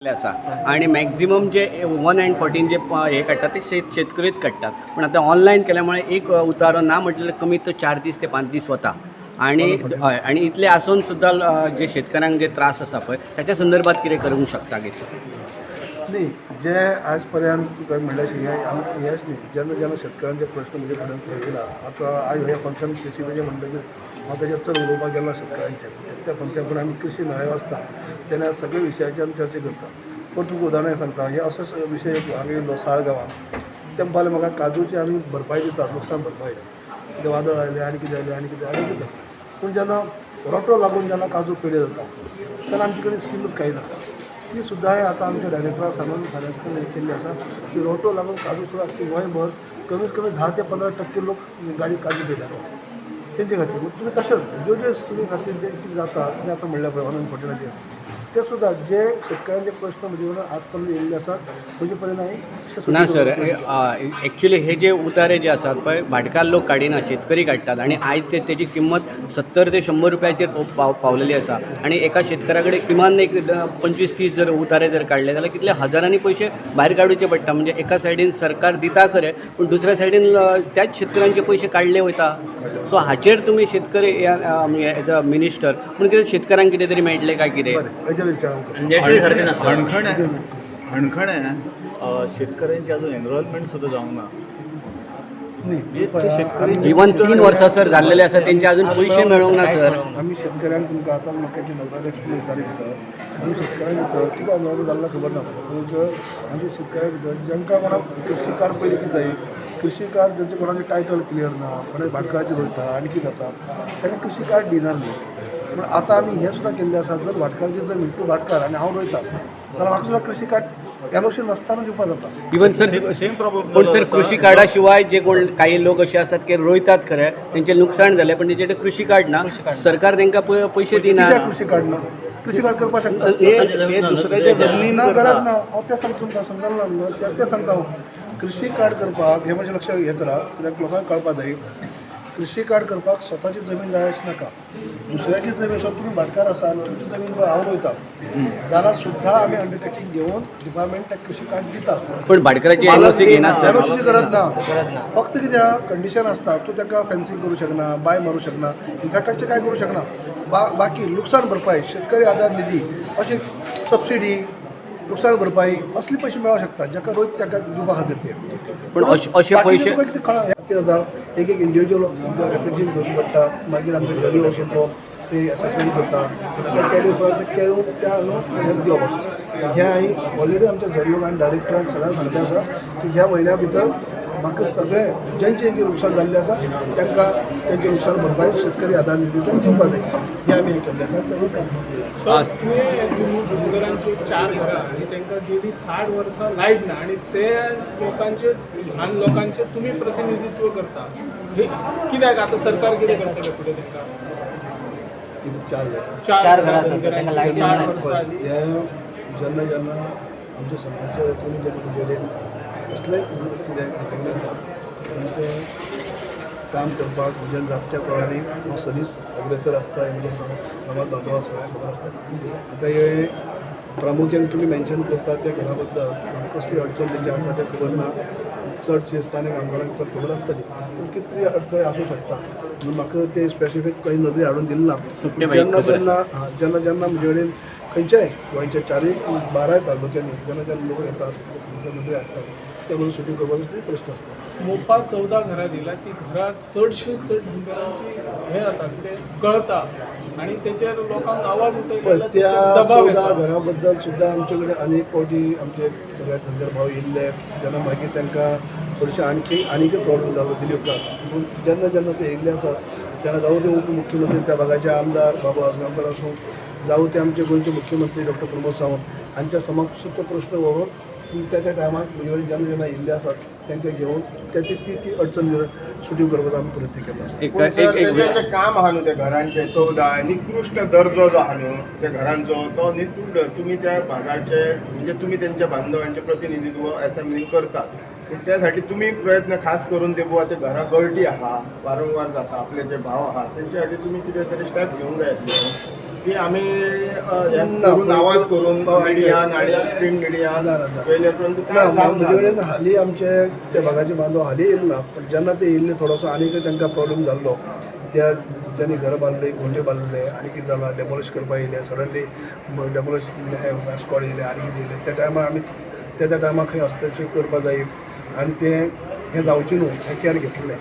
आसा आणि maximum J 1 and 14 जे हे काडटात ते शेतकरीच काडटात. पूण आतां ऑनलायन केल्या मुळे एक उतारो ना म्हटल्यार कमीत तो 4 दीस ते 5 दीस वता आणि हय, आणि इतले आसून सुद्दां जे शेतकऱ्यांक जे त्रास आसा पळय, ताच्या संदर्भात कितें करूंक शकता कितें? न्ही, जे आज पर्यंत तुका म्हणल्यार हें हेंच न्ही, जेन्ना जेन्ना शेतकऱ्यांचे प्रश्न म्हजे फुड्यान पळयला, आतां आयज हें फंक्शन कृषी म्हणटकीच हांव तेजेर चड उलोवपाक गेलो शेतकऱ्यांचेर. त्या फंक्शन पूण आमी कृषी मेळावे आसता तेन्ना सगळे विशयाचेर आमी चर्चा करता. पण तुमकां उदाहरण सांगता, हे असोच विशय एक हांगा येयल्लो साळ गांवांत. ते म्हणपाक म्हाका काजूची आमी भरपाय दितात, लुकसाण भरपाय, कितें वादळ आयलें आनी कितें जालें आनी कितें आनी कितें. पूण जेन्ना रोटो लागून जेन्ना काजू पेडे जाता तेन्ना आमचे कडेन स्किमूच कांय ना. ती सुद्दां आतां आमच्या डायरेक्टराक सांगून फायनान्स केल्ली आसा की रोटो लागून काजू सुद्दां आख्खी गोंयभर कमीत कमी 10 ते 15% लोक गाडी काजू पेडे जाता तेंचे खातीर. तुमी तशेंच ज्यो ज्यो स्किमी खातीर जें कितें जाता, तुमी आतां म्हणल्या पळय 1 अँड 14चेर, ते सुद्दां जे शेतकऱ्यांचे प्रश्न म्हजे कडेन आज पर्यंत येयल्ले आसात, म्हजे पर्यंत हांवें ना सर, एक्चुली हे जे उतारे जे आसात पळय, भाटकार लोक काडिना, शेतकरी काडटात आनी आयज ते तेजी किंमत 70 ते 100 रुपयाचेर पावलेली आसा. आनी एका शेतकऱ्या कडेन किमान एक 25-30 जर उतारे जर काडले जाल्यार कितले हजारांनी पयशे भायर काडुचे पडटा. म्हणजे एका सायडीन सरकार दिता खरें, पूण दुसऱ्या सायडीन त्याच शेतकऱ्यांचे पयशे काडले वयता. सो हाचेर तुमी शेतकरी एज अ मिनिस्टर म्हणून कितें शेतकऱ्यांक कितें तरी मेळटलें काय कितें? बरें, हेजेर विचार हणखणे हणखणे शेतकऱ्यांची अजून एनरोलमेंट सुद्धा जावंक ना. न्ही. ते शेतकरी इवन 3 वर्सां सर जाल्लेले आसा, तेंचे अजून पयशे मेळोंक ना सर. आमी शेतकऱ्यांक तुमकां आतां म्हाका नगराध्यक्ष विचारी भितर आमी शेतकऱ्यां भितर कितें अनवळ जाल्लो खबर ना, पूण आमच्या शेतकऱ्यां भितर जांकां कोणाक कृषी कार्ड पयलीं कितें जाय, कृषी कार्ड जांचे कोणाचें टायटल क्लियर ना, कोणाक भाटकाराचेर वयता आनी कितें जाता, तांकां कृषी कार्ड दिनार न्ही. पूण आतां आमी हें सुद्दां केल्लें आसा, जर भाटकाराचेर जर मिंटू भाटकार आनी हांव रोयता जाल्यार म्हाका सुद्दां कृषी कार्ड एनओसी नासतना दिवपाक जाता. Even sir same problem. पण सर, कृषी कार्डा शिवाय जे कोण काही लोक असे असतात की रोयतात खरे, तेंचे नुकसान जालें, पण तेंचे कृषी कार्ड ना, सरकार तेंकां पयशे दिना. कित्याक कृषी कार्ड ना? कृषी कार्ड करपाक शकता. ते ते दुसऱ्याच्या जमनीन ना, गरज करता. ना. हांव तें सांगता तुमकां, समजलें ना? तें तें सांगता हांव. कृषी कार्ड करपाक हें मातशें लक्षात हें करा, कित्याक लोकांक कळपा जाय. कृषी कार्ड करपाक स्वताची जमीन जाय अशें नाका. दुसऱ्याची जमीन सुद्दां, तुमी भाटकार आसा आनी तुमची जमीन हांव रोयता जाल्यार सुद्दां आमी अंडरटेकींग घेवन डिपार्टमेंट त्या कृषी कार्ड दिता. पण भाटकाराची एनओसी घेनात सर. एनओसीची गरज ना. फक्त कितें कंडिशन आसता, तूं ताका फेन्सिंग करूं शकना, बांय मारूं शकना, इन्फ्रास्ट्रक्चर काय करूं शकना. बाकी लुकसाण भरपाई, शेतकरी आधार निधी अशी सबसिडी, लुकसाण भरपाई असले पयशे मेळोंक शकता जाका रोयत ताका दिवपा खातीर ते. पण अशे बाकीचे पयशे तुका कितें कळना. कितें जाता, एक एक इंडिविज्युअल एप्लिकेशन घेवचें पडटा. मागीर आमचे जडी वचून तो ते एसेसमेंट करता. ते केले उपरांत ते केरून त्या न्हू हें दिवप आसता. हें हांवें ऑलरेडी आमच्या जडीओक आनी डायरेक्टरान सगळ्यांक सांगलें आसा की ह्या म्हयन्या भितर म्हाका सगळे जेंचे जेंचे लुकसाण जाल्लें आसा तांकां तेंचें लुकसाण भरपाई शेतकरी आधार निधींतल्यान दिवपाक जाय. हें आमी हें केल्लें आसा, तेवूय काम सर, तुवें धनगरांची चार घरां आनी तांकां गेली 60 वर्सां लायट ना आनी ते लोकांचे, ल्हान लोकांचे तुमी प्रतिनिधित्व करता. हे कित्याक? आतां सरकार कितें करतलें फुडें तांकां? कितें, चार घरां? चार घरां, धनगरांची 60 वर्सां जालीं. हे जेन्ना जेन्ना आमच्या समाजाच्या वतीन जेन्ना गेले कसलेय कितें मिटींग येता, तांचें काम करपाक म्हज्यान जाता त्या प्रमाणे हांव सदींच अग्रेसर आसता. हें म्हजें समाज बांधव सगळ्यांक खबर आसता. आतां हे प्रामुख्यान तुमी मेन्शन करता त्या घरा बद्दल म्हाका कसली अडचण तेंची आसा तें खबर ना. चडशे स्थानीक आमदारांक चड खबर आसतली, पूण कितें तरी अडचण आसूं शकता म्हणून म्हाका ते स्पेसिफीक खंय नदरी हाडून दिली ना. सुकणे बाईक जेन्ना खबर. जेन्ना, हां, जेन्ना जेन्ना म्हजे कडेन खंयच्याय गोंयच्या चारूय बाराय तालुक्यांनी जेन्ना जेन्ना लोक येतात ते समजा नदरी हाडटात, ते म्हणून शूटिंग करपाचो ते प्रश्न आसता. मोपा 14 घरां दिला, ती घरां चडशी चड धनगरांची हें जाता, कितें गळता आनी तेचेर लोकांक आवाज उठयलो पळय, जाल्यार त्या तेचेर दबाव 14 येता. घरां बद्दल सुद्दां आमचे कडेन अनेक फावटी आमचे सगळे धनगर भाव येयल्ले तेन्ना मागीर तांकां थोडेशे आणखी आनीकय प्रॉब्लेम जालो दिली उपरांत. पूण जेन्ना जेन्ना ते येयल्ले आसा तेन्ना जावं ते उपमुख्यमंत्री त्या भागाचे आमदार बाबू आजगांवकर आसूं, जावं ते आमचे गोंयचे मुख्यमंत्री डॉक्टर प्रमोद सावंत हांच्या समक्ष तो प्रश्न व्हरून त्या त्या टायमाक म्हजे कडेन जेन्ना जेन्ना येयल्ले आसात तांकां घेवन ताची ती ती अडचण सुटीव करपाचो आमी प्रयत्न केल्लो आसा. एक पूण एक सर, एक तेजें जें काम आहा न्हू त्या घरांचें 14, निकृश्ट दर्जो जो आहा न्हू त्या घरांचो, तो निकृश्ट. तुमी त्या भागाचे, म्हणजे तुमी तेंच्या बांधवांचें प्रतिनिधित्व एसेंब्लीन करतात, पूण त्या साठी तुमी प्रयत्न खास करून ते बुवा ते घरां गळटी आहा, वारंवार जाता, आपले जे भाव आहा तेंच्या साठी तुमी कितें तरी स्टेप घेवंक जाय आसले. की आमी हें ना, करून आवाज करून ना, मिडियान आनी प्रिंट मिडियान ना, ना, ना. पयले परंतु ना कांय जावंक म्हजे कडेन हाली आमचे त्या भागाचे बांदव हाली येयले ना, पण जेन्ना ते येयल्ले थोडोसो आनीकय तांकां प्रॉब्लेम जाल्लो. त्या ज्यांनी घरां बांदली, गोंटे बांदले आनी कितें जालां, डेमोलिश करपाक येयले सडनली, डेमोलिश स्कॉड येयले आनी कितें येयले. त्या टायमार आमी त्या त्या टायमार खंय हस्तक्षेप करपाक जाय आनी तें हें जावचें न्हू हें केअर घेतलें.